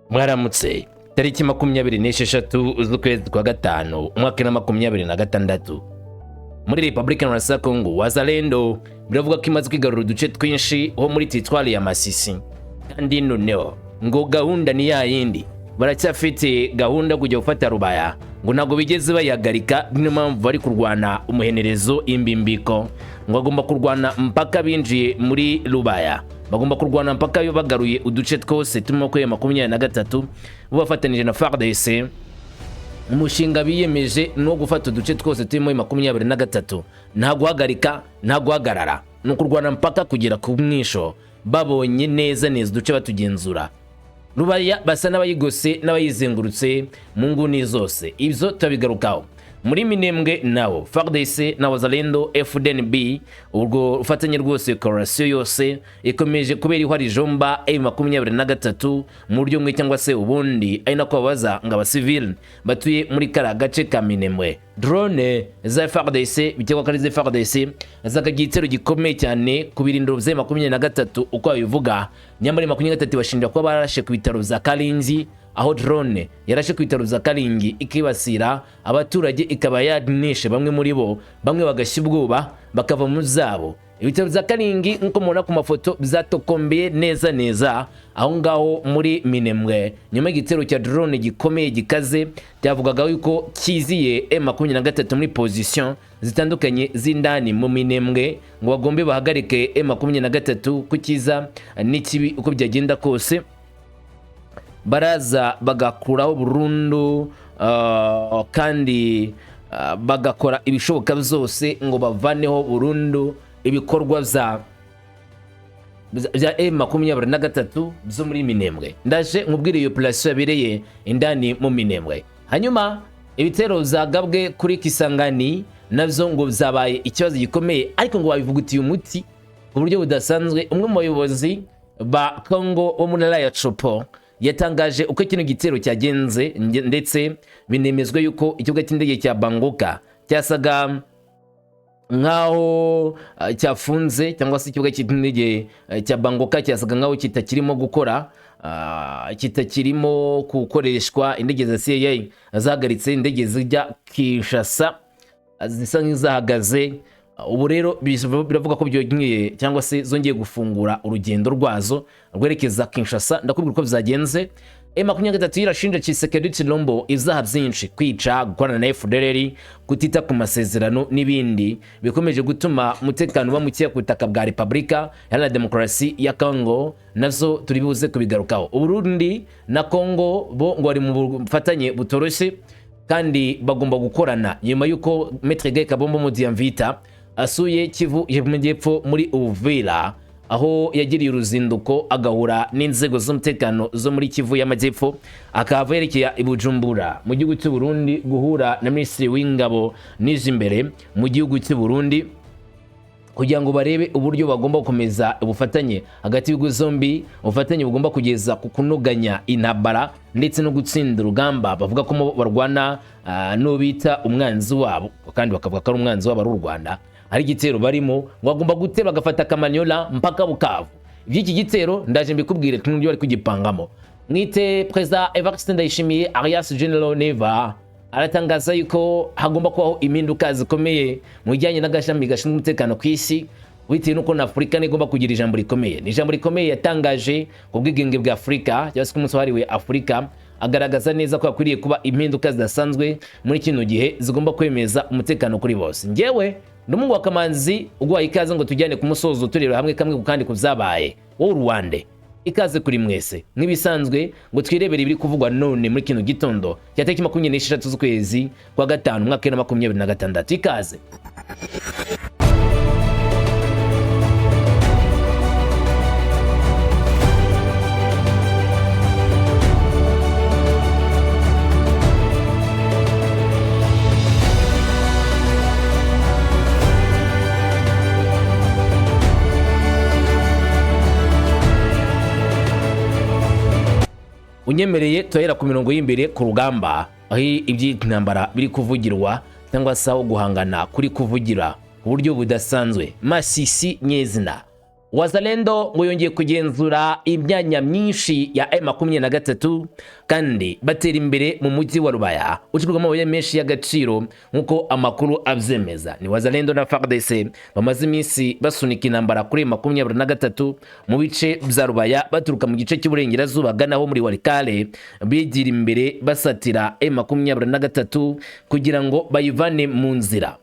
Mwaramutse. Tariki 26 z'ukwezi kwa gatanu, umwaka wa 2026, muri Repubulika Iharanira Congo, Wazalendo biravuga ko imaze kwigarura uduce twinshi ho muri teritwari ya Masisi. Kandi noneho ngo gahunda ni ya yindi, baracyafite gahunda yo kujya gufata Rubaya, ngo ntabwo bigeze bayihagarika. Niyo mpamvu bari kurwana umuhenerezo imbimbiko, ngo bagomba kurwana mpaka binjiye muri Rubaya, bagomba kurwana mpaka yo bagaruye uduce twose turimo kuri 23, bo bafatanije na FARDC. Umushinga biyemeje ni uwo gufata uduce twose turimo 23, nta guhagarika, nta guhagarara, ni ukurwana mpaka kugera ku mwisho, babonye neza neza uduce batugenzura. Rubaya basa n'abayigose n'abayizengurutse mu nguni zose, ibyo turabigarukaho. Muri Minembwe nawo FARDC na Wazalendo FDNB, urwo rufatanye rwose, coalition yose ikomeje kubera ihwa rijomba M23 mu buryo bumwe cyangwa se ubundi, ari nako babaza ngo abasivili batuye muri kariya gace ka Minembwe. Drone za FARDC, bikekwa ko ari za FARDC, zakagira igitero gikomeye cyane ku birindiro bya 23 uko babivuga. Nyamara 23 bashinja kuba barashe ku bitaro bya Kalinzi, aho drone yarashe ku bitaro bya Karingi ikibasira abaturage, ikaba yanishe bamwe muri bo, bamwe bagashya ubwoba bakava mu zabo. Ibitaro bya Karingi, nk'uko mubona ku mafoto, byatokombeye neza neza aho ngaho muri Minembwe, nyuma y'igitero cya drone gikomeye gikaze byavugaga yuko kiziye M23 muri position zitandukanye z'indani mu Minembwe, ngo bagombe bahagarike M23 ku cyiza n'ikibi uko byagenda kose, baraza bagakuraho burundu, kandi bagakora ibishoboka byose ngo bavaneho burundu ibikorwa bya M23 byo muri Minembwe. Ndaje nkubwire iyo operation yabereye indani mu Minembwe. Hanyuma ibitero zagabwe kuri Kisangani nabyo ngo byabaye ikibazo gikomeye, ariko ngo babivugutiye umuti ku buryo budasanzwe. Umwe mu bayobozi ba Congo wo mu ntara ya Chopo yatangaje uko kino gitero cyagenze, ndetse binemezwa yuko ikibuga cy'indege cya Bangoka cyasaga nkaho cyafunze, cyangwa se ikibuga cy'indege cya Bangoka cyasaga nkaho kitakirimo gukora, kitakirimo gukoreshwa. Indege za CIA zahagaritse indege zijya Kinshasa, zisa nk'izahagaze. Ubu rero biravuga ko byongeye cyangwa se zongeye gufungura urugendo rwazo rwerekeza Kinshasa. Ndakubwira uko byagenze. M23 irashinja Tshisekedi Tshilombo ibyaha byinshi: kwica, gukorana na FDLR, kutita ku masezerano n'ibindi bikomeje gutuma umutekano uba mukeya ku butaka bwa Repubulika Iharanira Demokarasi ya Congo. Nazo turi buze kubigarukaho. Uburundi na Congo bo ngo bari mu bufatanye butoroshye kandi bagomba gukorana, nyuma y'uko Maître Guy Kabombo Mudiamvita asuye Kivu y'Amajyepfo muri Uvira, aho yagiriye uruzinduko agahura n'inzego z'umutekano zo muri Kivu y'Amajyepfo, akahava yerekeye i Bujumbura mu gihugu cy'u Burundi guhura na Minisitiri w'Ingabo n'izimbere mu gihugu cy'u Burundi, kugira ngo barebe uburyo bagomba gukomeza ubufatanye hagati y'ibihugu zombi, ubufatanye bugomba kugeza ku kunoganya intambara ndetse no gutsinda urugamba bavuga ko barwana n'uwo bita umwanzi wabo, kandi bakavuga ko ari umwanzi wabo ari u Rwanda. Hari igitero barimo ngo bagomba gutera bagafata Kamanyola mpaka Bukavu. Iby'iki gitero ndaje mbikubwire n'uburyo bari kugipangamo. Mwite Perezida Evariste Ndayishimiye alias General Neva aratangaza yuko hagomba kubaho impinduka zikomeye mu bijyanye n'agashami gashinzwe umutekano ku isi, bitewe n'uko na Afurika igomba kugira ijambo rikomeye. Ni ijambo rikomeye yatangaje ku bwigenge bwa Afurika cyangwa se ku munsi wahariwe Afurika, agaragaza neza ko hakwiriye kuba impinduka zidasanzwe muri kino gihe zigomba kwemeza umutekano kuri bose. Njyewe ni umuhungu wa Kamanzi uguhaye ikaze ngo tujyane ku musozo, tureba hamwe kamwe ku kandi ku byabaye. Wowe Rwande, ikaze kuri mwese nk'ibisanzwe ngo twirebere ibiri kuvugwa none muri kino gitondo cya tariki 26 z'ukwezi kwa gatanu, umwaka wa 2026. Ikaze. Unyemereye turahera ku mirongo y'imbere ku rugamba, aho iby'intambara biri kuvugirwa cyangwa se aho guhangana kuri kuvugira ku buryo budasanzwe. Masisi nyezina. Wazalendo ngo yongeye kugenzura imyanya myinshi ya M23, kandi batera imbere mu mujyi wa Rubaya ucukurwamo amabuye menshi y'agaciro, nk'uko amakuru abyemeza. Ni Wazalendo na FARDC bamaze iminsi basunika intambara kuri 23 mu bice bya Rubaya, baturuka mu gice cy'uburengerazuba ganaho muri Walikale, bigira imbere basatira M23 kugira ngo bayivane mu nzira.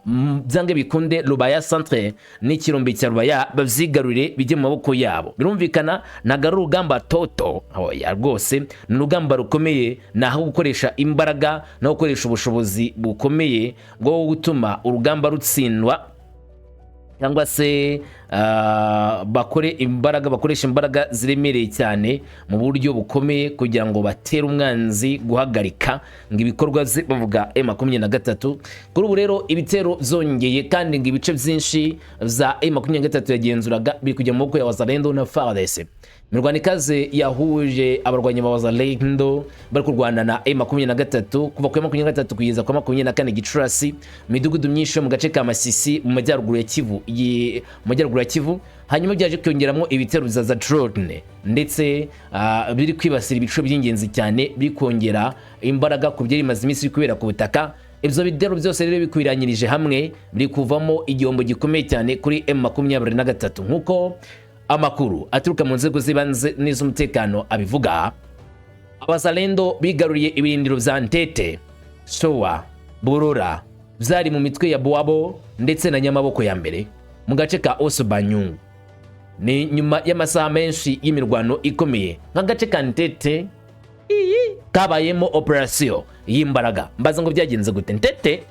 Byange bikunde Rubaya centre n'ikirombe cya Rubaya babyigarurire, bijye mu maboko yabo. Birumvikana ntabwo ari urugamba toto, oya rwose, ni urugamba rukomeye, ni aho gukoresha imbaraga no gukoresha ubushobozi bukomeye bwo gutuma urugamba rutsindwa, cyangwa se bakore imbaraga, bakoresha imbaraga ziremereye cyane mu buryo bukomeye kugira ngo batere umwanzi guhagarika ngo ibikorwa bye, bavuga M23. Kuri ubu rero ibitero byongeye, kandi ngo ibice byinshi bya M23 yagenzuraga biri kujya mu maboko ya Wazalendo na FARDC. Imirwano ikaze yahuje abarwanyi ba Wazalendo bari kurwana na M23 kuva ku ya 23 kugeza ku ya 24 Gicurasi, imidugudu myinshi yo mu gace ka Masisi mu majyaruguru ya Kivu, mu majyaruguru ya Kivu. Hanyuma byaje kwiyongeramo ibitero bya za drone ndetse biri kwibasira ibice by'ingenzi cyane, biri kongera imbaraga ku byari bimaze iminsi biri kubera ku butaka. Ibyo bitero byose rero bikwiranyirije hamwe biri kuvamo igihombo gikomeye cyane kuri M23, nk'uko amakuru aturuka mu nzego z'ibanze n'iz'umutekano abivuga. Abazalendo bigaruriye ibirindiro bya Ntete, Sowa, Burora byari mu mitwe ya Buwabo ndetse na Nyamaboko ya mbere mu gace ka Oso Banyungu. Ni nyuma y'amasaha menshi y'imirwano ikomeye. Nk'agace ka Ntete iyi kabayemo operasiyo y'imbaraga. Mbaza ngo byagenze gute? Ntete,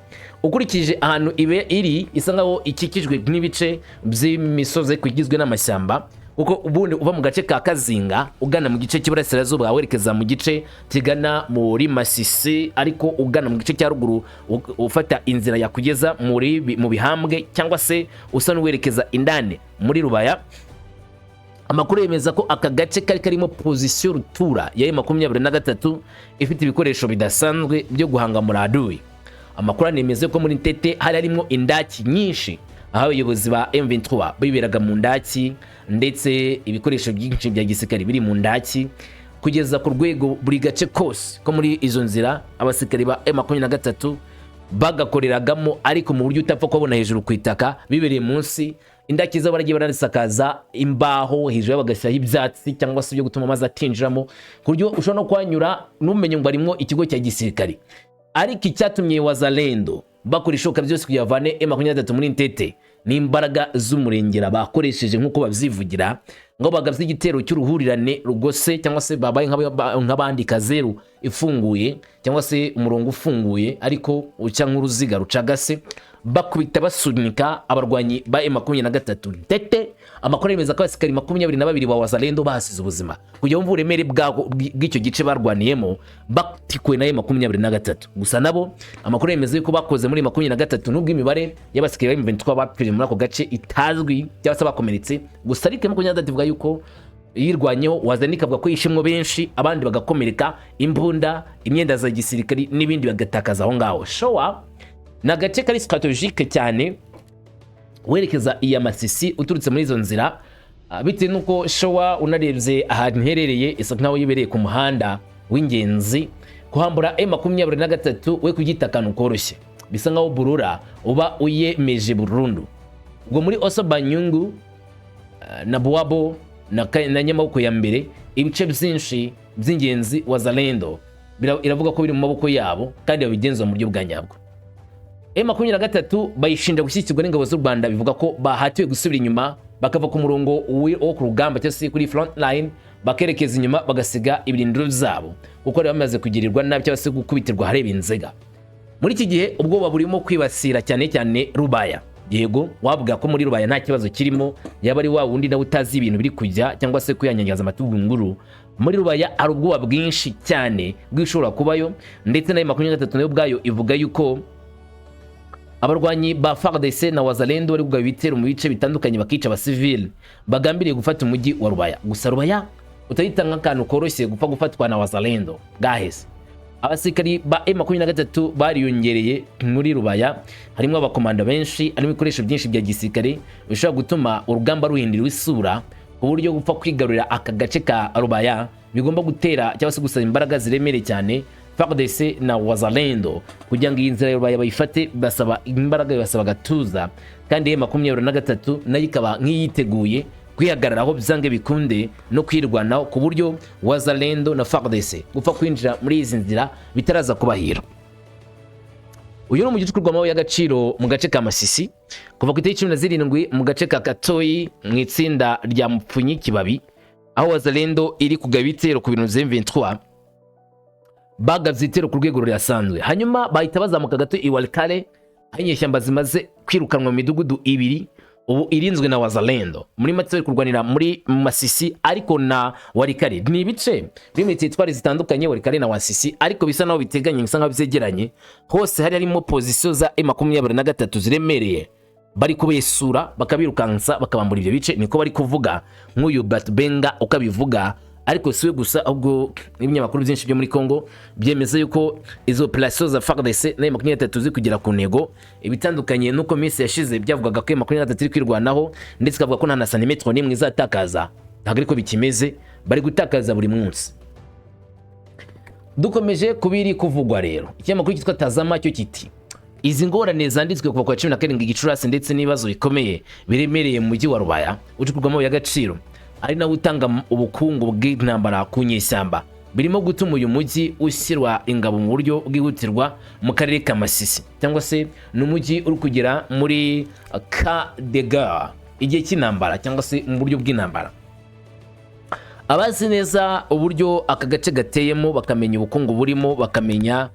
ukurikije ahantu ibe iri, isa nkaho ikikijwe n'ibice by'imisozi ariko igizwe n'amashyamba, kuko ubundi uva mu gace ka Kazinga ugana mu gice cy'iburasirazuba, werekeza mu gice kigana muri Masisi, ariko ugana mu gice cya ruguru, ufata inzira yakugeza mu Bihambwe, cyangwa se usa n'uwerekeza indani muri Rubaya. Amakuru yemeza ko aka gace kari karimo position rutura ya 23 ifite ibikoresho bidasanzwe byo guhanga adui. Amakuru anemeza ko muri Ntete hari harimo indaki nyinshi, aho abayobozi ba M23 biberaga mu ndaki, ndetse ibikoresho byinshi bya gisirikare biri mu ndaki, kugeza ku rwego buri gace kose ko muri izo nzira abasirikare ba M23 bagakoreragamo, ariko mu buryo utapfa kubabona hejuru ku itaka, bibereye munsi. Indaki zabo baragiye baranasakaza imbaho hejuru yabo, bagashyiraho ibyatsi cyangwa se ibyo gutuma amazi atinjiramo, ku buryo ushobora no kuhanyura ntumenye ngo harimo ikigo cya gisirikare. Ariko icyatumye Wazalendo bakora ishoboka byose kugira bavane M23 muri Ntete n'imbaraga z'umurengera bakoresheje, nk'uko babyivugira, ngo bagabye igitero cy'uruhurirane rugose, cyangwa se babaye nk'abandika zeru ifunguye, cyangwa se umurongo ufunguye ariko uca nk'uruziga rucagase, bakubita basunika abarwanyi ba M23 Ntete. Amakuru yemeza ko abasirikari 22 ba Wazalendo bahasize ubuzima. Kugira ngo uburemere bw'icyo gice barwaniyemo batikuwe na M23. Gusa nabo amakuru yemeza yuko bakoze muri 23, nubwo imibare y'abasirikari ba M23 bapfiriye muri ako gace itazwi cyangwa se bakomeretse. Gusa ariko M23 ivuga yuko yirwanyeho, Wazalendo ikavuga ko yishemwo benshi, abandi bagakomereka, imbunda, imyenda za gisirikari n'ibindi bagatakaza aho ngaho. Showa ni agace kari stratégique cyane werekeza iya Masisi uturutse muri izo nzira. Bitewe n'uko Showa, unarebye ahantu iherereye, isa nkaho yibereye ku muhanda w'ingenzi. Kuhambura M23 we kubyita akantu koroshye, bisa nkaho Burura uba uyemeje burundu. Ubwo muri Oso Banyungu na Buwabo na Nyamaboko ya mbere, ibice byinshi by'ingenzi Wazalendo iravuga ko biri mu maboko yabo kandi babigenzura mu buryo bwa nyabwo. M23 bayishinja gushyigikirwa n'ingabo z'u Rwanda, bivuga ko bahatiwe gusubira inyuma, bakava ku murongo wo ku rugamba cyangwa se kuri front line, bakerekeza inyuma, bagasiga ibirindiro byabo, kuko bari bamaze kugirirwa nabi cyangwa se gukubitirwa ahareba inzega. Muri iki gihe ubwoba burimo kwibasira cyane cyane Rubaya. Yego, wavuga ko muri Rubaya nta kibazo kirimo, yaba ari wa wundi nawe utazi ibintu biri kujya cyangwa se kwiyanyanyaza amatugunguru. Muri Rubaya hari ubwoba bwinshi cyane bw'ishobora kubayo, ndetse na 23 nayo ubwayo ivuga yuko abarwanyi ba FARDC na Wazalendo bari kugaba ibitero mu bice bitandukanye, bakica abasivili, bagambiriye gufata umujyi wa Rubaya. Gusa Rubaya utayita nk'akantu koroshye gupfa gufatwa na Wazalendo bwahese. Abasirikari ba M23 bariyongereye muri Rubaya, harimo abakomanda benshi, harimo ibikoresho byinshi bya gisirikare bishobora gutuma urugamba ruhindurirwa isura, ku buryo gupfa kwigarurira aka gace ka Rubaya bigomba gutera cyangwa se gusaba imbaraga ziremereye cyane FARDC na Wazalendo. Kugira ngo iyi nzira ya Rubaya bayifate basaba imbaraga, bibasaba agatuza, kandi M23 nayo ikaba nk'iyiteguye kwihagararaho byange bikunde no kwirwanaho, ku buryo Wazalendo na FARDC gupfa kwinjira muri izi nzira bitaraza kubahira. Uyu ni umujyi ucukurwamo amabuye y'agaciro mu gace ka Masisi kuva ku itariki 17 mu gace ka Katoyi mu itsinda rya Mupfunyi Kibabi, aho Wazalendo iri kugaba ibitero ku bintu M23. Bagabye ibitero ku rwego rurasanzwe, hanyuma bahita bazamuka gato i Walikale, aho inyeshyamba zimaze kwirukanwa mu midugudu ibiri ubu irinzwe na Wazalendo. Muri make, bari kurwanira muri Masisi ariko na Walikale. Ni ibice biri muri teritwari zitandukanye, Walikale na Masisi, ariko bisa naho biteganye, bisa nkaho byegeranye. Hose hari harimo position za M23 ziremereye, bari kubesura, bakabirukansa, bakabambura ibyo bice. Niko bari kuvuga, nk'uyu Batbenga uko abivuga. Ariko si we gusa, ahubwo n'ibinyamakuru byinshi byo muri Congo byemeza yuko izo operation za FARDC na M23 ziri kugera ku ntego, ibitandukanye nuko minsi yashize byavugaga ko M23 iri kwirwanaho, ndetse ikavuga ko nta na santimetero n'imwe izatakaza. Ntabwo ariko bikimeze, bari gutakaza buri munsi. Dukomeje kubiri kuvugwa rero, ikinyamakuru cyitwa Tazama cyo kiti: "Izi ngorane zanditswe kuva ku wa 17 Gicurasi ndetse n'ibibazo bikomeye biremereye mu mujyi wa Rubaya ucukurwamo amabuye y'agaciro, ari nawo utanga ubukungu bw'intambara ku nyeshyamba, birimo gutuma uyu mujyi ushyirwa ingabo mu buryo bwihutirwa mu karere ka Masisi", cyangwa se ni umujyi uri kugera muri cas de guerre, igihe cy'intambara cyangwa se mu buryo bw'intambara. Abazi neza uburyo aka gace gateyemo, bakamenya ubukungu burimo, bakamenya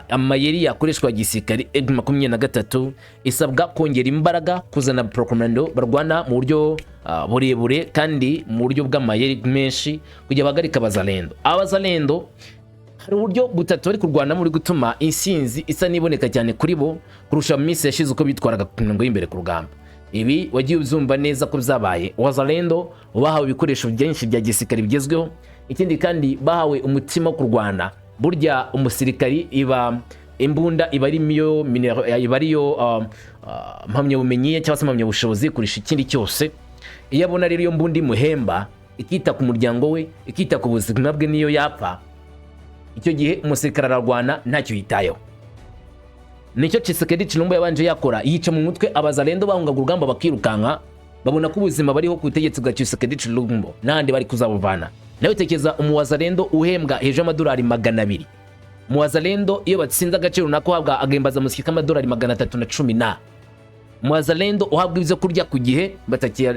amayeri yakoreshwa gisirikare, M23 isabwa kongera imbaraga, kuzana parakomando barwana mu buryo burebure kandi mu buryo bw'amayeri menshi kugira bahagarike Abazalendo. Abazalendo hari uburyo butatu bari kurwanamo buri gutuma insinzi isa n'iboneka cyane kuri bo kurusha mu minsi yashize uko bitwaraga ku mirongo y'imbere ku rugamba. Ibi wagiye ubyumva neza ko byabaye. Wazalendo bahawe ibikoresho byinshi bya gisirikare bigezweho. Ikindi kandi, bahawe umutima wo kurwana. Burya umusirikari iba imbunda iba ari yo iba ariyo mpamyabumenyi ye cyangwa se impamyabushobozi kurusha ikindi cyose. Iyo abona rero iyo mbunda imuhemba, ikita ku muryango we, ikita ku buzima bwe niyo yapfa, icyo gihe umusirikare ararwana ntacyo yitayeho. Nicyo Tshisekedi Tshilombo yabanje yakora, yica mu mutwe Abazalendo bahungaga urugamba bakirukanka, babona ko ubuzima bariho ku butegetsi bwa Tshisekedi Tshilombo n'ahandi bari kuzabuvana. Nawe tekereza umuwazalendo uhembwa hejuru y'amadolari 200, umuwazalendo iyo batsinze agaciro runaka uhabwa agahimbazamusyi k'amadolari 310, na umuwazalendo uhabwa ibyo kurya ku gihe,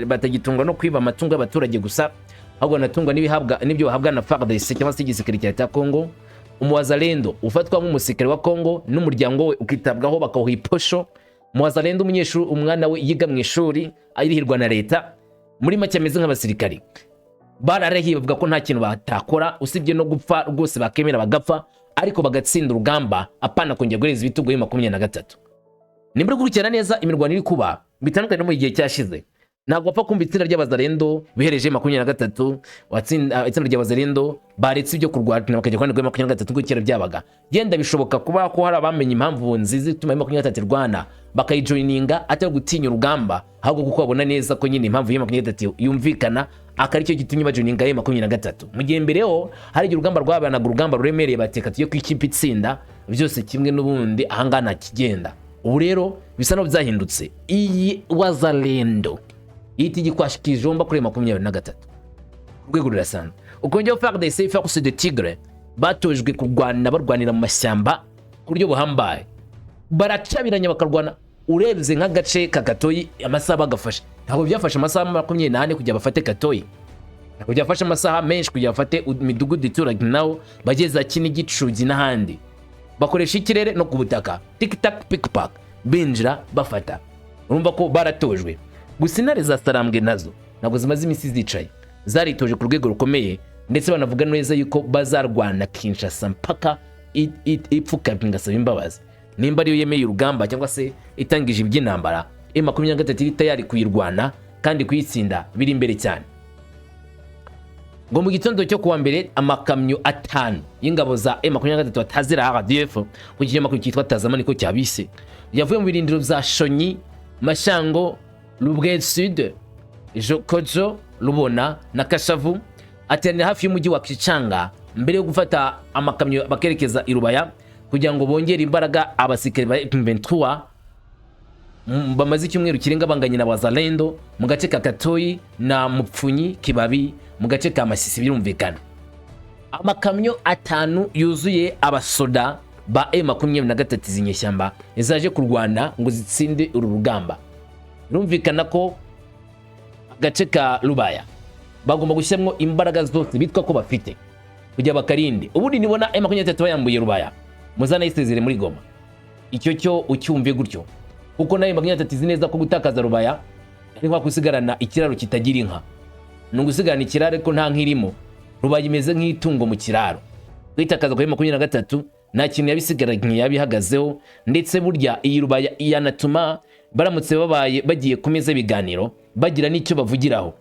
batagitungwa no kwiba amatungo y'abaturage gusa, ahubwo banatungwa n'ibihabwa n'ibyo bahabwa na FARDC cyangwa se igisirikare cya leta ya Congo, umuwazalendo ufatwa nk'umusirikare wa Congo n'umuryango we ukitabwaho, bakawuha iposho, umuwazalendo umunyeshuri umwana we yiga mu ishuri arihirwa na leta. Muri make, ameze nk'abasirikari bararahiye, bavuga ko nta kintu batakora usibye no gupfa rwose, bakemera bagapfa ariko bagatsinda urugamba, apana kongera guhereza ibitugu M23. Nimba uri gukurikirana neza imirwano iri kuba, bitandukanye no mu gihe cyashize. Ntabwo wapfa kumva itsinda ry'Abazalendo bihereje 23, itsinda ry'Abazalendo baretse ibyo kurwana bakajya ku ruhande rwa 23 nk'uko kera byabaga. Genda bishoboka kuba ko hari abamenye impamvu nziza ituma 23 irwana, bakayijoininga, atari gutinya urugamba, ahubwo kuko babona neza ko nyine impamvu ya 23 yumvikana, akaba aricyo gitumye bajoininga ya 23. Mu gihe mbere ho hari igihe urugamba rwabanaga urugamba ruremereye, bateka tujye ku ikipe itsinda byose kimwe n'ubundi, ahangaha nta kigenda. Ubu rero bisa n'aho byahindutse. Iyi Wazalendo yita igikwasha kijomba kuri 23 ku rwego rurasanzwe. Ukongeraho FARDC, Force de Tigre, batojwe kurwana, barwanira mu mashyamba ku buryo buhambaye, baracabiranya bakarwana. Urebye nk'agace ka Katoyi, amasaha bagafashe, ntabwo byafashe amasaha 24 kugira bafate Katoyi, ntabwo byafashe amasaha menshi kugira bafate imidugudu ituranye nawo, bageze Kinigi, Gicugi n'ahandi. Bakoresha ikirere no ku butaka, tik tak pik pak, binjira bafata. Urumva ko baratojwe. Gusa intare za Sarambwe nazo ntabwo zimaze iminsi zicaye, zaritoje ku rwego rukomeye, ndetse banavuga neza yuko bazarwana Kinshasa mpaka ipfukamye igasaba imbabazi. Nimba ariyo yemeye urugamba cyangwa se itangije iby'intambara, M23 iri tayari kuyirwana kandi kuyitsinda biri imbere cyane. Ngo mu gitondo cyo kuwa mbere, amakamyo atanu y'ingabo za M23 atazira RDF, ku kinyamakuru cyitwa Tazama niko cyabise, yavuye mu birindiro bya Shonyi, Mashango, Rubwe Sud, Kojo, Rubona na Kashavu, ateranira hafi y'umujyi wa Kichanga mbere yo gufata amakamyo bakerekeza i Rubaya kugira ngo bongere imbaraga abasirikare ba M23 bamaze icyumweru kirenga banganye na Wazalendo mu gace ka Katoyi na Mupfunyi Kibabi mu gace ka Masisi. Birumvikana, amakamyo atanu yuzuye abasoda ba M23, izi nyeshyamba zaje kurwana ngo zitsinde uru rugamba. Birumvikana ko agace ka Rubaya bagomba gushyiramo imbaraga zose bitwa ko bafite kugira bakarinde. Ubundi nibona M23 bayambuye Rubaya, muzanayisezere muri Goma. Icyo cyo ucyumve gutyo, kuko nayo 23 izi neza ko gutakaza Rubaya ari nko gusigarana ikiraro kitagira inka, ni ugusigarana ikiraro ariko nta nk'irimo. Rubaya imeze nk'itungo mu kiraro. Kwitakaza kuri 23 nta kintu yabisigaranye, yabihagazeho. Ndetse burya iyi Rubaya yanatuma baramutse babaye bagiye ku meza y'ibiganiro bagira n'icyo bavugiraho.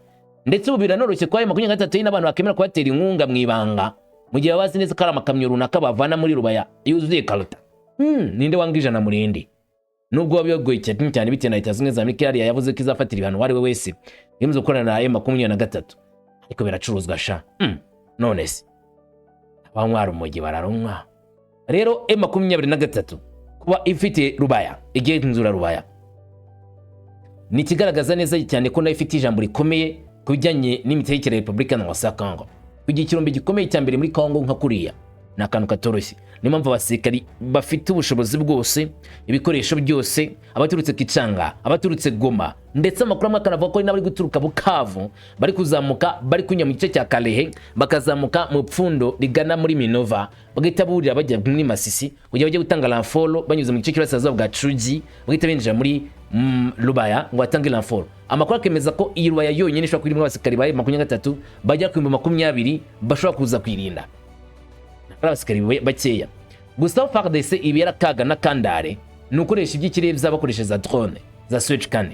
Ndetse ubu biranoroshye kuba 23 n'abantu bakemera kubatera inkunga mu ibanga, mu gihe bazi neza ko ari amakamyo runaka bavana muri Rubaya yuzuye karuta. Ninde wanga 100 mu rindi? Nubwo biba bigoye cyane cyane bitewe na Leta Zunze Ubumwe za Amerika, yariya yavuze ko izafatira ibihano uwo ari we wese yemeza gukorana na M23, ariko biracuruzwa sha. None se abanywa urumogi bararunywa? Rero M23 kuba ifite Rubaya, igenzura Rubaya, ni ikigaragaza neza cyane ko nayo ifite ijambo rikomeye ku bijyanye n'imitegekere ya Repubulika ya Congo. Kugira ikirombe gikomeye cya mbere muri Congo nka kuriya ni akantu katoroshye. Niyo mpamvu abasirikari bafite ubushobozi bwose, ibikoresho byose, abaturutse Kicanga, abaturutse Goma, ndetse amakuru amwe akanavuga ko hari n'abari guturuka Bukavu bari kuzamuka, bari kunyura mu gice cya Kalehe, bakazamuka mu pfundo rigana muri Minova, bagahita burira bajya muri Masisi kugira bajye gutanga renfort banyuze mu gice cy'Iburasirazuba bwa Cugi, bagahita binjira muri Rubaya ngo batange renfort. Amakuru akemeza ko iyi Rubaya yonyine ishobora kuba irimo abasirikari ba 23 bajya ku 20,000 bashobora kuza kwirinda. Ari abasirikari bakeya gusa. Aho FARDC ibera akaga n'akandare ni ukoresha iby'ikirere bizaba bakoresheje za drone za Switch 4.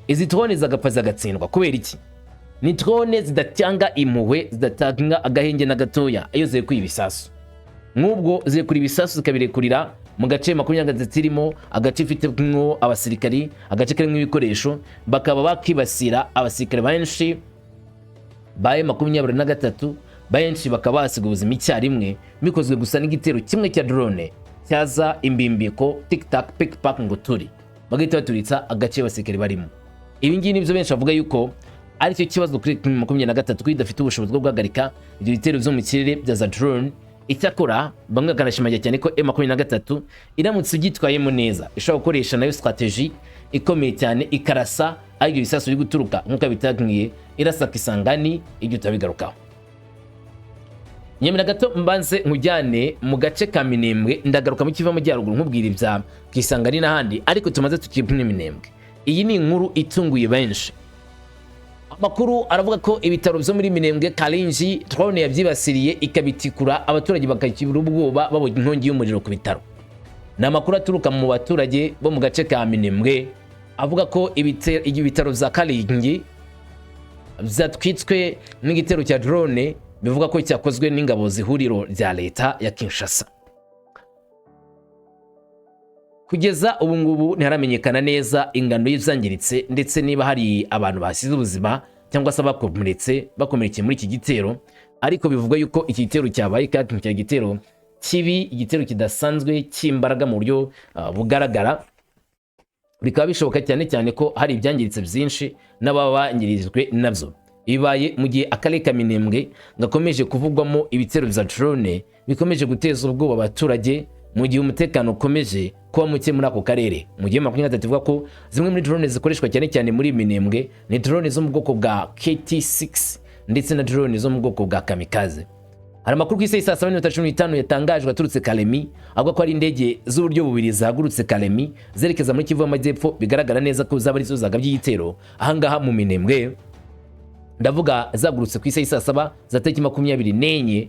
Izi drone zagapfa zagatsindwa. Kubera iki? Ni drone zidatanga impuhwe, zidatanga agahenge na gatoya iyo zirekuye ibisasu. Nk'ubwo zirekura ibisasu zikabirekurira mu gace 23 irimo, agace ifitemo abasirikari, agace karimo ibikoresho, bakaba bakibasira abasirikari benshi ba 23, benshi bakaba basiga ubuzima icyarimwe, bikozwe gusa n'igitero kimwe cya drone cyaza imbimbiko, tic tac pic pac, ngo turi bagahita baturitsa agace abasirikari barimo. Ibi ngibi nibyo benshi bavuga yuko aricyo kibazo kuri 23, ko idafite ubushobozi bwo guhagarika ibyo bitero byo mu kirere bya za drone. Icyakora bamwe bakanashimangira cyane ko M23 iramutse ibyitwayemo neza ishobora gukoresha nayo strategy ikomeye cyane, ikarasa aho ibyo bisasu biri guturuka nk'uko bitangiye irasa Kisangani. Ibyo turabigarukaho. Nyemera gato mbanze nkujyane mu gace ka Minembwe. Ndagaruka mu Kivu Amajyaruguru nkubwira ibya Kisangani n'ahandi, ariko tumaze tukiri muri Minembwe. Iyi ni inkuru itunguye benshi. Amakuru aravuga ko ibitaro byo muri Minembwe Karinji drone yabyibasiriye ikabitikura, abaturage bakakibura ubwoba babonye inkongi y'umuriro ku bitaro. Ni amakuru aturuka mu baturage bo mu gace ka Minembwe, avuga ko ibitaro bya Karingi byatwitswe n'igitero cya drone, bivuga ko cyakozwe n'ingabo zihuriro rya leta ya Kinshasa. Kugeza ubu ngubu ntiharamenyekana neza ingano y'ibyangiritse, ndetse niba hari abantu basize ubuzima cyangwa se abakomeretse, bakomerekeye muri iki gitero. Ariko bivugwa yuko iki gitero cyabaye kandi cyari igitero kibi, igitero kidasanzwe cy'imbaraga mu buryo bugaragara. Bikaba bishoboka cyane cyane ko hari ibyangiritse byinshi n'ababa bangirijwe nabyo. Bibaye mu gihe akarere ka Minembwe gakomeje kuvugwamo ibitero bya drone bikomeje guteza ubwoba abaturage, mu gihe umutekano ukomeje kuba muke muri ako karere, mu gihe 23 ivuga ko zimwe muri drone zikoreshwa cyane cyane muri Minembwe ni drone zo mu bwoko bwa KT6 ndetse na drone zo mu bwoko bwa kamikaze. Hari amakuru ku isi saa 7:15 yatangajwe aturutse Kalemi, avuga ko hari indege z'uburyo bubiri zahagurutse Kalemi zerekeza muri Kivu y'Amajyepfo, bigaragara neza ko zaba arizo zagabye igitero ahangaha mu Minembwe. Ndavuga zagurutse ku isi saa 7 za tariki 24,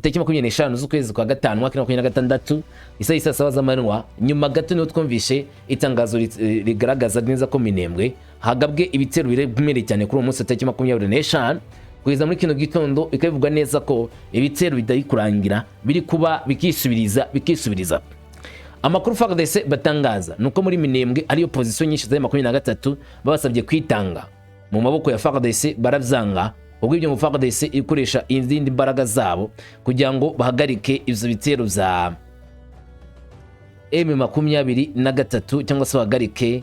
tariki 25 z'ukwezi kwa gatanu mwaka wa 2026, isaha y'i saa 7 z'amanywa. Nyuma gato niho twumvishe itangazo rigaragaza neza ko Minembwe hagabwe ibitero biremereye cyane kuri uwo munsi wa tariki 25. Kugeza muri kino gitondo bikabivugwa neza ko ibitero bidari kurangira, biri kuba bikisubiriza bikisubiriza. Amakuru FARDC batangaza nuko muri Minembwe ariyo position nyinshi za 23 babasabye kwitanga mu maboko ya FARDC, barabyanga. Ubwo ibyo mu FARDC ikoresha izindi mbaraga zabo kugira ngo bahagarike ivyo bitero vya M23, cyangwa se bahagarike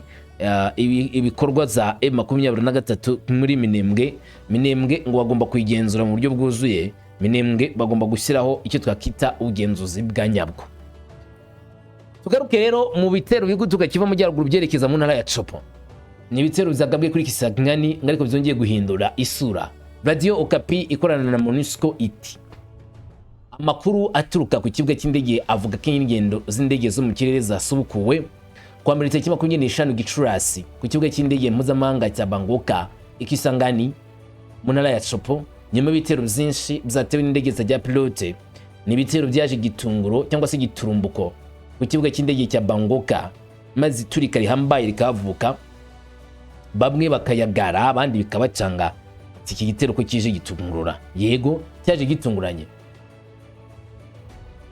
ibikorwa za M23 muri Minembwe. Minembwe ngo bagomba kuyigenzura mu buryo bwuzuye. Minembwe bagomba gushyiraho icyo twakita ubugenzuzi bwa nyabwo. Tugaruke rero mu bitero biri guturuka Kivu Amajyaruguru byerekeza mu ntara ya Tshopo. Ni ibitero byagabwe kuri Kisangani, ariko byongeye guhindura isura. Radio Okapi ikorana na MONUSCO iti: "Amakuru aturuka ku kibuga cy'indege avuga ko ingendo z'indege zo mu kirere zasubukuwe kuwa mbere tariki 25 Gicurasi ku kibuga cy'indege mpuzamahanga cya Bangoka i Kisangani mu ntara ya Tshopo, nyuma y'ibitero byinshi byatewe n'indege zitagira pilote." Ni ibitero byaje gitunguro cyangwa se giturumbuko ku kibuga cy'indege cya Bangoka, maze iturika rihambaye rikahavuka, bamwe bakayagara, abandi bikabacanga. Iki gitero ko kije gitungurura? Yego, cyaje gitunguranye.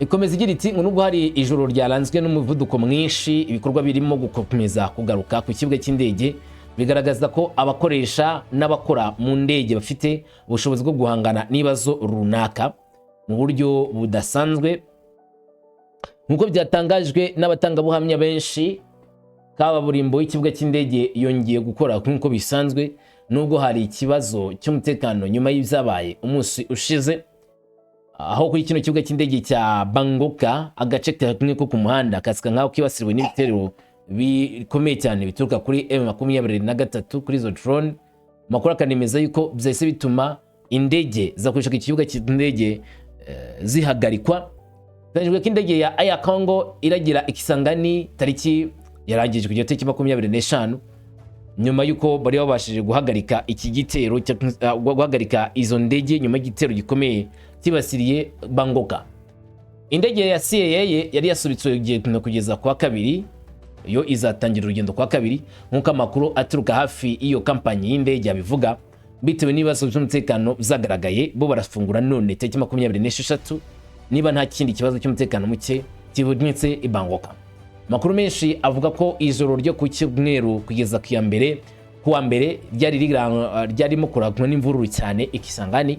Ikomeza igira iti ngo nubwo hari ijoro ryaranzwe n'umuvuduko mwinshi, ibikorwa birimo gukomeza kugaruka ku kibuga cy'indege bigaragaza ko abakoresha n'abakora mu ndege bafite ubushobozi bwo guhangana n'ibibazo runaka mu buryo budasanzwe. Nk'uko byatangajwe n'abatangabuhamya benshi, kaburimbo y'ikibuga cy'indege yongeye gukora nk'uko bisanzwe, nubwo hari ikibazo cy'umutekano nyuma y'ibyabaye umunsi ushize, aho kuri kino kibuga cy'indege cya Bangoka agace kamwe ko ku muhanda kasika nkaho kibasiriwe n'ibitero bikomeye cyane bituruka kuri M23, kuri izo drone. Amakuru akanemeza yuko byahise bituma indege zakoreshaga ikibuga cy'indege zihagarikwa. Biteganyijwe ko indege ya Air Congo iragira i Kisangani tariki yarangije kugera tariki 25, nyuma y'uko bari babashije guhagarika iki gitero, guhagarika izo ndege nyuma y'igitero gikomeye kibasiriye Bangoka. Indege ya CAA yari yasubitswe urugendo kugeza kuwa kabiri, yo izatangira urugendo kuwa kabiri, nk'uko amakuru aturuka hafi y'iyo kampanyi y'indege abivuga. Bitewe n'ibibazo by'umutekano byagaragaye, bo barafungura none tariki 26, niba nta kindi kibazo cy'umutekano muke kibonetse i Bangoka. Amakuru menshi avuga ko ijoro ryo ku cyumweru kugeza ku ya mbere, kuwa mbere, ryarimo kurangwa n'imvururu cyane i Kisangani,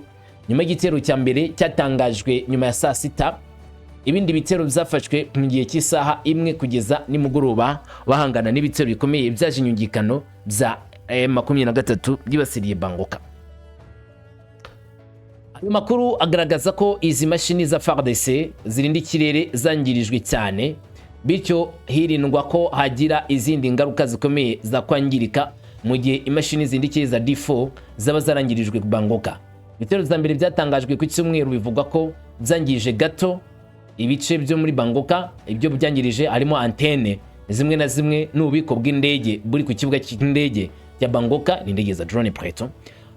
nyuma y'igitero cya mbere cyatangajwe nyuma ya saa sita. Ibindi bitero byafashwe mu gihe cy'isaha imwe kugeza nimugoroba, bahangana n'ibitero bikomeye byaje inyungikano bya 23 byibasiriye Bangoka. Ayo makuru agaragaza ko izi mashini za FARDC zirinda ikirere zangirijwe cyane, bityo hirindwa ko hagira izindi ngaruka zikomeye zakwangirika mu gihe imashini zirinda ikirere za D4 zaba zarangirijwe ku Bangoka. Ibitero bya mbere byatangajwe ku cyumweru bivugwa ko byangije gato ibice byo muri Bangoka. Ibyo byangirije harimo antene zimwe na zimwe n'ububiko bw'indege buri ku kibuga cy'indege cya Bangoka, ni indege za drone preto.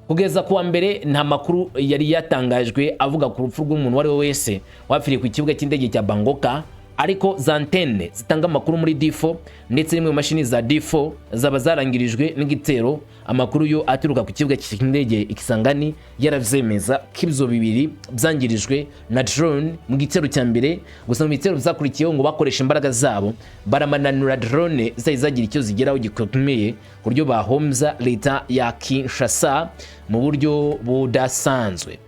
Kugeza kuwa mbere nta makuru yari yatangajwe avuga ku rupfu rw'umuntu uwo ari we wese wapfiriye ku kibuga cy'indege cya Bangoka, ariko za antene zitanga amakuru muri D4 ndetse n'imwe mu mashini za D4 zaba zarangirijwe n'igitero. Amakuru yo aturuka ku kibuga cy'indege i Kisangani yaravyemeza ko ibyo bibiri byangirijwe na drone mu gitero cya mbere. Gusa mu bitero byakurikiyeho ngo bakoresha imbaraga zabo baramananura drone zari zagira icyo zigeraho gikomeye ku buryo bahombya leta ya Kinshasa mu buryo budasanzwe.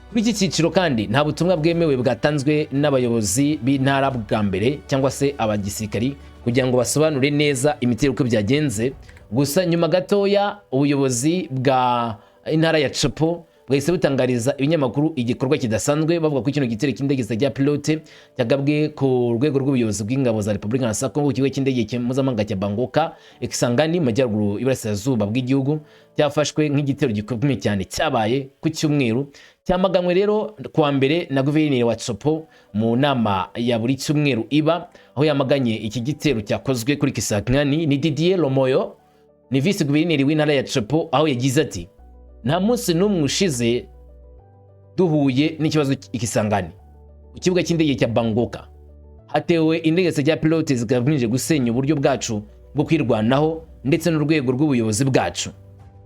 Kuri iki cyiciro kandi nta butumwa bwemewe bwatanzwe n'abayobozi b'intara bwa mbere cyangwa se abagisirikari kugira ngo basobanure neza imitero uko byagenze. Gusa nyuma gatoya ubuyobozi bwa intara ya Tshopo bwahise butangariza ibinyamakuru igikorwa kidasanzwe, bavuga ko kino gitero cy'indege zitagira pilote cyagabwe ku rwego rw'ubuyobozi bw'ingabo za Repubulika ya Kongo ku kigo cy'indege mpuzamahanga cya Bangoka i Kisangani mu majyaruguru y'Iburasirazuba bw'igihugu, cyafashwe nk'igitero gikomeye cyane cyabaye ku cyumweru. Cyamaganwe rero kuwa mbere na guverineri wa Tshopo mu nama ya buri cyumweru iba, aho yamaganye iki gitero cyakozwe kuri Kisangani. Ni Didier Lomoyo, ni visi guverineri w'intara ya Tshopo, aho yagize ati: "Nta munsi n'umwe ushize duhuye n'ikibazo i Kisangani ku kibuga cy'indege cya Bangoka. Hatewe indege zitagira pilote zigamije gusenya uburyo bwacu bwo kwirwanaho ndetse n'urwego rw'ubuyobozi bwacu.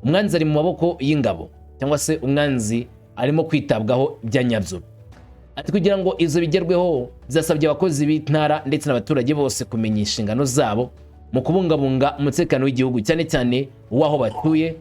Umwanzi ari mu maboko y'ingabo." cyangwa se umwanzi arimo kwitabwaho bya nyabyo. Ati kugira ngo izo bigerweho, byasabye abakozi b'intara ndetse n'abaturage bose kumenya inshingano zabo mu kubungabunga umutekano w'igihugu, cyane cyane uw'aho batuye.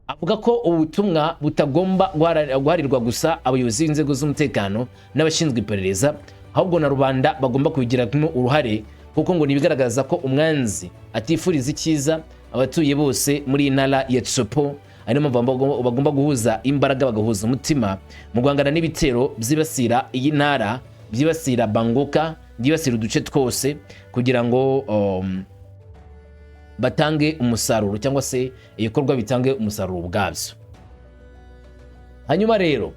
Avuga ko ubutumwa butagomba guharirwa gusa abayobozi b'inzego z'umutekano n'abashinzwe iperereza, ahubwo na rubanda bagomba kubigiramo uruhare, kuko ngo ni ibigaragaza ko umwanzi atifuriza icyiza abatuye bose muri iyi ntara ya Tshopo. Ari niyo mpamvu bagomba guhuza imbaraga, bagahuza umutima mu guhangana n'ibitero byibasira iyi ntara, byibasira Bangoka, byibasira uduce twose, kugira ngo batange umusaruro cyangwa se ibikorwa bitange umusaruro ubwabyo. Hanyuma rero,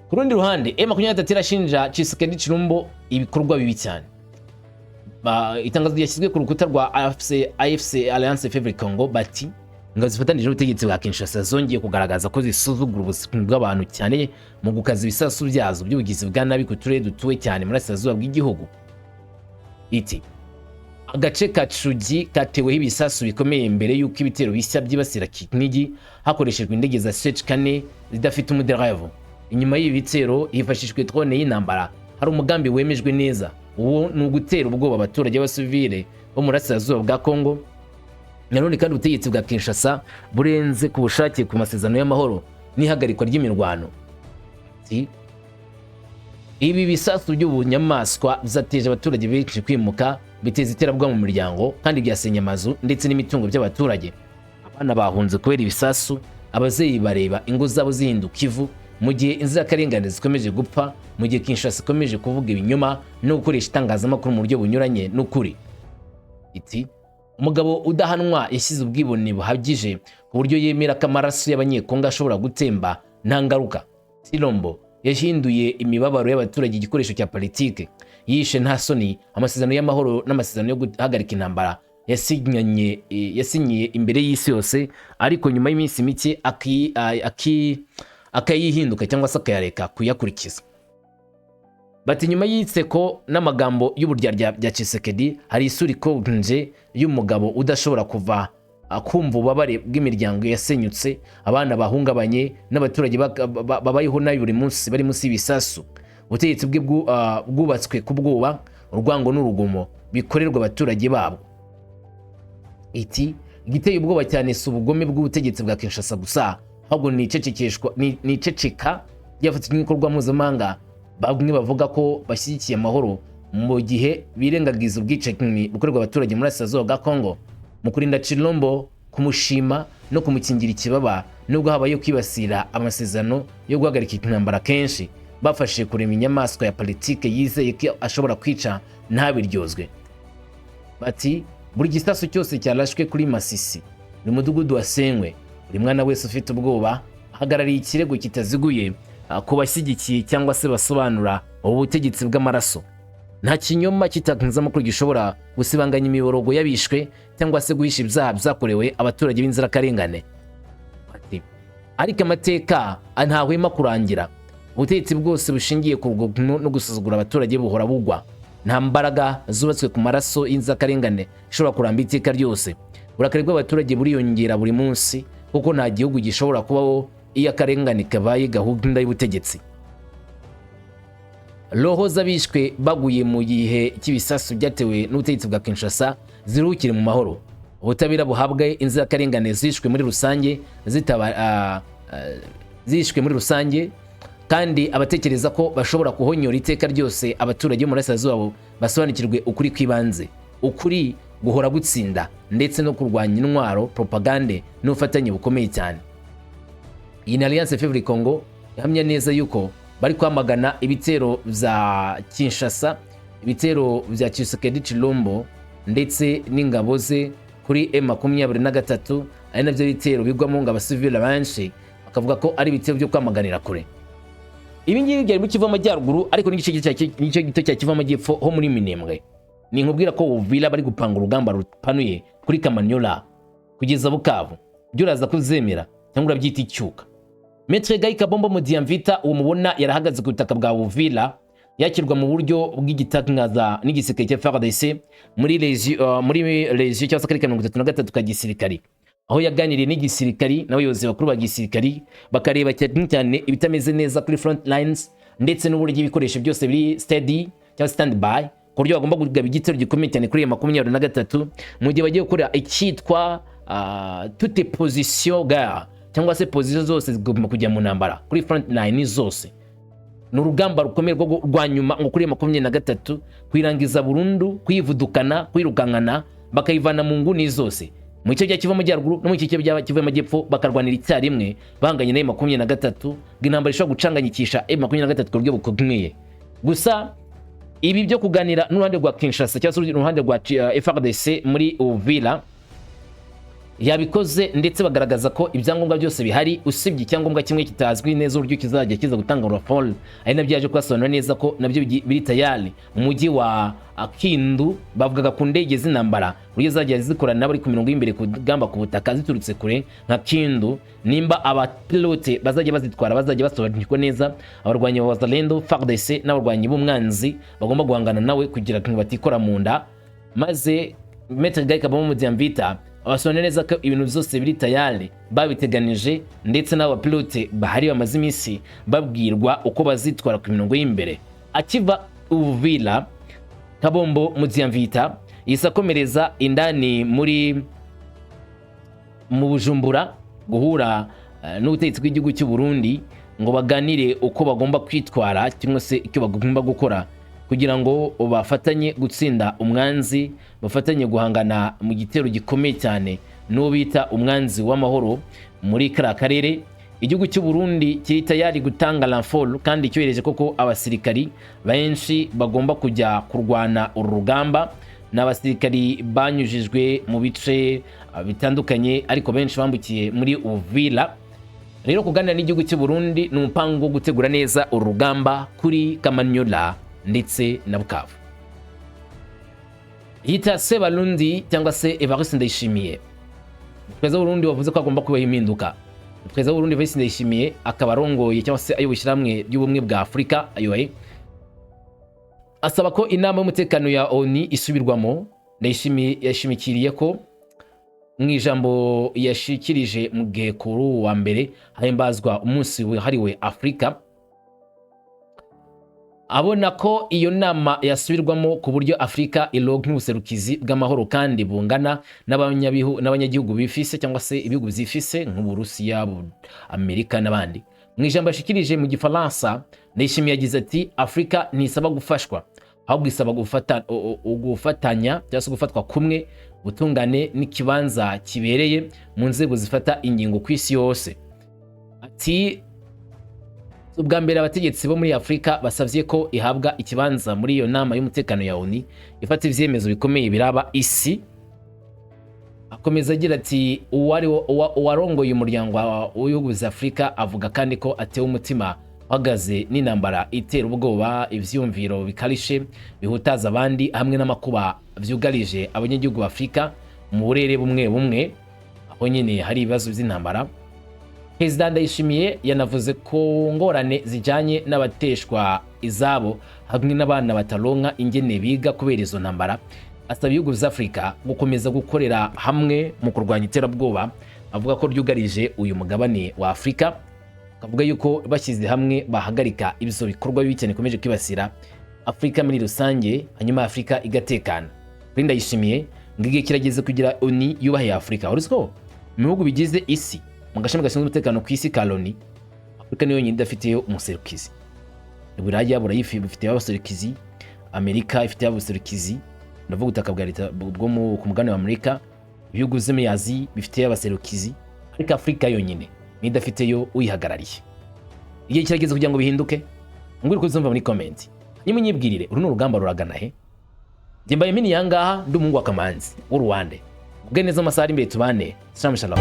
ku rundi ruhande, M23 irashinja Tshisekedi Tshilombo ibikorwa bibi cyane. Itangazo ryashyizwe ku rukuta rwa AFC, AFC Alliance Fleuve Congo, bati ingabo zifatanije n'ubutegetsi bwa Kinshasa zongeye kugaragaza ko zisuzugura ubuzima bw'abantu cyane mu gukaza ibisasu byazo by'ubugizi bwa nabi ku turere dutuwe cyane muri burasirazuba bw'igihugu. Iti agace ka Cugi kateweho ibisasu bikomeye mbere y'uko ibitero bishya byibasira Kinigi hakoreshejwe indege za CH-4 zidafite umuderevu. Inyuma y'ibi bitero hifashishijwe drone y'intambara, hari umugambi wemejwe neza. Uwo ni ugutera ubwoba abaturage b'abasivile bo mu burasirazuba bwa Congo. Nanone kandi, ubutegetsi bwa Kinshasa burenze ku bushake ku masezerano y'amahoro n'ihagarikwa ry'imirwano. Ibi bisasu by'ubunyamaswa byateje abaturage benshi kwimuka, biteza iterabwoba mu miryango, kandi byasenye amazu ndetse n'imitungo by'abaturage. Abana bahunze kubera ibisasu, ababyeyi bareba ingo zabo zihinduka ivu, mu gihe inzirakarengane zikomeje gupfa, mu gihe Kinshasa ikomeje kuvuga ibinyoma no gukoresha itangazamakuru mu buryo bunyuranye n'ukuri. Iti umugabo udahanwa yashyize ubwibone buhagije ku buryo yemera ko amaraso y'Abanyekongo ashobora gutemba nta ngaruka. Tshilombo yahinduye imibabaro y'abaturage igikoresho cya politike. Yishe nta soni amasezerano y'amahoro n'amasezerano yo guhagarika intambara yasinyiye imbere y'isi yose, ariko nyuma y'iminsi mike akayihinduka cyangwa se akayareka kuyakurikiza. Bati nyuma y'itseko n'amagambo y'uburyarya bya Tshisekedi hari isura ikonje y'umugabo udashobora kuva kumva ububabare bw'imiryango yasenyutse, abana bahungabanye n'abaturage babayeho nabi buri munsi bari munsi y'ibisasu. Ubutegetsi bwe bwubatswe ku bwoba, urwango n'urugomo bikorerwa abaturage babwo. Iti igiteye ubwoba cyane si ubugome bw'ubutegetsi bwa Kinshasa gusa, ahubwo ni icecekeshwa, ni iceceka ry'abafatanyabikorwa mpuzamahanga bamwe bavuga ko bashyigikiye amahoro mu gihe birengagiza ubwicanyi bukorerwa abaturage muri Burasirazuba bwa Congo. Mu kurinda Tshilombo, kumushima no kumukingira ikibaba, nubwo habayeho kwibasira amasezerano yo guhagarika intambara kenshi, bafashije kurema inyamaswa ya politike yizeye ko ashobora kwica ntabiryozwe. Bati buri gisasu cyose cyarashwe kuri Masisi, buri mudugudu wasenywe, buri mwana wese ufite ubwoba ahagarariye ikirego kitaziguye ku bashyigikiye cyangwa se basobanura ubu butegetsi bw'amaraso. Nta kinyoma cy'itangazamakuru gishobora gusibanganya imiborogo y'abishwe cyangwa se guhisha ibyaha byakorewe abaturage b'inzirakarengane. Ati, ariko amateka ntahwema kurangira. Ubutegetsi bwose bushingiye ku rugomo no gusuzugura abaturage buhora bugwa. Nta mbaraga zubatswe ku maraso y'inzirakarengane ishobora kuramba iteka ryose. Uburakari bw'abaturage buriyongera buri munsi, kuko nta gihugu gishobora kubaho iyo akarengane kabaye gahunda y'ubutegetsi. Roho z'abishwe baguye mu gihe cy'ibisasu byatewe n'ubutegetsi bwa Kinshasa ziruhukire mu mahoro. Ubutabera buhabwe inzirakarengane zishwe muri rusange zitaba zishwe muri rusange, kandi abatekereza ko bashobora kuhonyora iteka ryose abaturage bo mu burasirazuba basobanukirwe ukuri kw'ibanze: ukuri guhora gutsinda, ndetse no kurwanya intwaro, propagande n'ubufatanye bukomeye cyane. Iyi ni Alliance Fleuve Congo ihamya neza yuko bari kwamagana ibitero bya Kinshasa, ibitero bya Tshisekedi Tshilombo ndetse n'ingabo ze kuri M23, ari nabyo bitero bigwamo ngo abasivile benshi, bakavuga ko ari ibitero byo kwamaganira kure. Ibi ngibi byari mu Kivu Amajyaruguru, ariko n'igice gito cya Kivu Amajyepfo ho muri Minembwe. Ni nkubwira ko Uvira bari gupanga urugamba rupanuye kuri Kamanyola kugeza Bukavu. Byo uraza kuzemera cyangwa urabyita icyuka? Maître Guy Kabombo Mudiamvita, uwo mubona yarahagaze ku butaka bwa Uvira, yakirwa mu buryo bw'igitangaza n'igisirikare cya FARDC muri région cyangwa se akarere ka 33 ka gisirikari. Aho yaganiriye n'igisirikari n'abayobozi bakuru ba gisirikari, bakareba cyane cyane ibitameze neza kuri front lines, ndetse n'uburyo ibikoresho byose biri steady cyangwa stand by, ku buryo bagomba kugaba igitero gikomeye cyane kuri iyo 23, mu gihe bagiye gukora icyitwa toute position guerre, cyangwa se position zose zigomba kujya mu ntambara kuri front line zose. Ni urugamba rukomeye rwa nyuma ngo kuri 23, kuyirangiza burundu, kuyivudukana, kwirukankana, bakayivana mu nguni zose, mu gice cya Kivu Amajyaruguru no mu gice cya Kivu Amajyepfo, bakarwanira icyarimwe bahanganye na 23, ngo intambara ishobora gucanganyikisha M23 ku buryo bukomeye. Gusa ibi byo kuganira n'uruhande rwa Kinshasa cyangwa se uruhande rwa FARDC muri Uvira yabikoze, ndetse bagaragaza ko ibyangombwa byose bihari, usibye icyangombwa kimwe kitazwi neza uburyo kizajya kiza gutanga raporo, ari nabyo yaje kubasobanurira neza ko nabyo biri tayari mu mujyi wa Kindu. Bavugaga ku ndege z'intambara, uburyo zajya zikorana n'abari ku mirongo y'imbere ku rugamba ku butaka ziturutse kure nka Kindu, nimba abapilote bazajya bazitwara bazajya basobanukirwa neza abarwanyi ba Wazalendo, FARDC n'abarwanyi b'umwanzi bagomba guhangana nawe, kugira ngo batikora mu nda. Maze Maître Guy Kabombo Mudiamvita abasobanurira neza ko ibintu byose biri tayari, babiteganije, ndetse n'abapilote bahari bamaze iminsi babwirwa uko bazitwara ku mirongo y'imbere. Akiva Uvira, Kabombo Mudiamvita yise akomereza indani muri mu Bujumbura guhura n'ubutegetsi bw'igihugu cy'u Burundi, ngo baganire uko bagomba kwitwara cyangwa se icyo bagomba gukora kugira ngo bafatanye gutsinda umwanzi, bafatanye guhangana mu gitero gikomeye cyane n'uwo bita umwanzi w'amahoro muri kariya karere. Igihugu cy'u Burundi kiri tayari gutanga renfort, kandi cyohereje koko abasirikari benshi bagomba kujya kurwana uru rugamba. Ni abasirikari banyujijwe mu bice bitandukanye, ariko benshi bambukiye muri Uvira. Rero kuganira n'igihugu cy'u Burundi ni umupango wo gutegura neza uru rugamba kuri Kamanyola ndetse na Bukavu. Yita Sebarundi cyangwa se Evariste Ndayishimiye, perezida w'Uburundi, wavuze ko agomba kubaho impinduka. Perezida w'Uburundi Evariste Ndayishimiye akaba arongoye cyangwa se ayoboye Ishyirahamwe ry'Ubumwe bwa Afurika, ayoboye, asaba ko inama y'umutekano ya ONU isubirwamo. Ndayishimiye yashimikiriye ko mu ijambo yashikirije mu gihe kuri uwu wa mbere hahimbazwa umunsi wahariwe Afurika, abona ko iyo nama yasubirwamo ku buryo Afurika ironka ubuserukizi bw'amahoro kandi bungana n'abanyagihugu bifise, cyangwa se ibihugu byifise nk'Uburusiya, Amerika n'abandi. Mu ijambo yashikirije mu Gifaransa, Ndayishimiye yagize ati: "Afurika ntisaba gufashwa, ahubwo isaba gufatanya cyangwa se gufatwa kumwe, ubutungane n'ikibanza kibereye mu nzego zifata ingingo ku isi yose." Ati: "Ubwa mbere abategetsi bo muri Afurika basabye ko ihabwa ikibanza muri iyo nama y'umutekano ya ONU ifata ivyemezo bikomeye biraba isi." Akomeza agira ati: "Uwarongoye umuryango w'ibihugu vya Afurika avuga kandi ko atewe umutima uhagaze n'intambara itera ubwoba, ivyumviro bikarishe bihutaza abandi, hamwe n'amakuba vyugarije abanyagihugu ba Afurika mu burere bumwe bumwe, aho nyine hari ibibazo vy'intambara." Perezida Ndayishimiye yanavuze ku ngorane zijyanye n'abateshwa izabo hamwe n'abana bataronka ingene biga kubera izo ntambara, asaba ibihugu vya Afurika gukomeza gukorera hamwe mu kurwanya iterabwoba avuga ko ryugarije uyu mugabane wa Afurika, akavuga yuko bashyize hamwe bahagarika ibyo bikorwa bibi cyane bikomeje kwibasira Afurika muri rusange, hanyuma Afurika igatekana. Kuri Ndayishimiye, ngo igihe kirageze kugira ONU yubahe Afurika. Wari uzi ko mu bihugu bigize isi, mu gashami gashinzwe umutekano ku isi ka Loni, Afurika niyo yonyine idafiteyo umuserukizi? Uburaya bufite abaserukizi, Amerika ifite abaserukizi, ndavuga ubutaka bwa leta bwo ku mugabane wa Amerika, ibihugu vyo muri Aziya bifite abaserukizi, ariko Afurika yonyine niyo idafiteyo uyihagarariye. Igihe kirageze kugira ngo bihinduke. Ngwiri kuzumva muri comment, niba unyibwirire, uru ni urugamba ruragana he? Njye mbaye mini yangaha, ndi umuhungu wa Kamanzi w'Uruwande. Ubwe neza amasaha ari imbere, tubane. Shalom shalom.